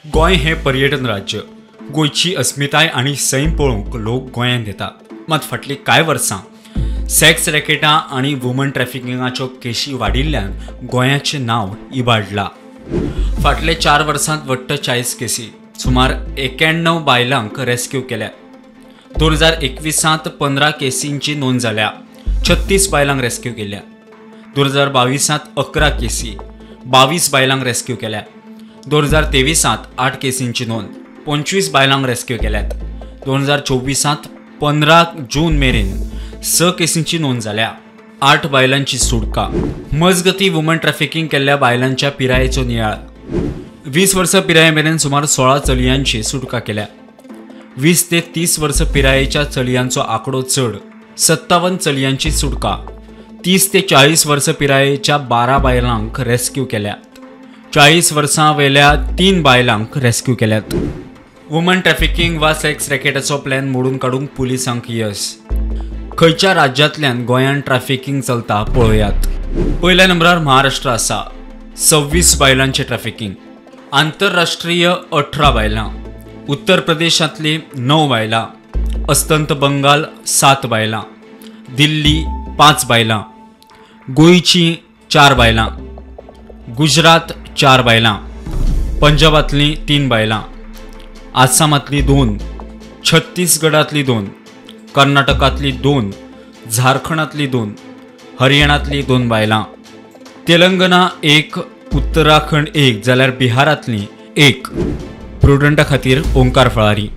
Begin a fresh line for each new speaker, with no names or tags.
गोंय हें पर्यटन राज्य. गोंयची अस्मिताय आनी सैम पळोवंक लोक गोंयांत येतात. मात फाटलीं कांय वर्सां सेक्स रॅकेटां आनी वुमन ट्रॅफिकिंगाच्यो केशी वाडिल्ल्यान गोंयाचें नांव इबाडलां. फाटले 4 वर्सांत वट्ट 40 केसी, सुमार 91 बायलांक रेस्क्यू केल्या. 2021 15 केसींची नोंद जाल्या, 36 बायलांक रेस्क्यू केल्या. 2022 11 केसी, 22 बायलांक रेस्क्यू केल्या. 2023 8 केसींची नोंद, 25 बायलांक रेस्क्यू केल्यात. 2024 15 जून मेरेन 6 केसींची नोंद जाल्या, 8 बायलांची सुटका. मजगती वुमन ट्रॅफिकिंग केल्ल्या बायलांच्या पिरायेचो नियाळ. 20 वर्सां पिराये मेरेन सुमार 16 चलयांची सुटका केल्या. 20 ते 30 वर्सां पिरायेच्या चलयांचो आंकडो चड, 57 चलयांची सुटका. 30 ते 40 वर्सां पिरायेच्या 12 बायलांक रेस्क्यू केल्यात. 40 वर्सां वेल्या 3 बायलांक रेस्क्यू केल्यात. वुमन ट्रॅफिकिंग वा सेक्स रॅकेटाचो प्लॅन मोडून काडूंक पुलिसांक यश. खंयच्या राज्यांतल्यान गोंयांत ट्रॅफिकिंग चलता पळयात. पयल्या नंबरार महाराष्ट्र आसा, 26 बायलांचें ट्रॅफिकिंग. आंतरराष्ट्रीय 18 बायलां, उत्तर प्रदेशांतली 9 बायलां, अस्तंत बंगाल 7 बायलां, दिल्ली 5 बायलां, गोंयची 4 बायलां, गुजरात 4 बायलां, पंजाबांतली 3 बायलां, आसामांतली 2, छत्तीसगडांतली 2, कर्नाटकांतली 2, झारखंडांतली 2, हरियाणांतली 2 बायलां, तेलंगणा 1, उत्तराखंड 1 जाल्यार बिहारांतली 1. प्रुडंटा खातीर ओंकार फळारी.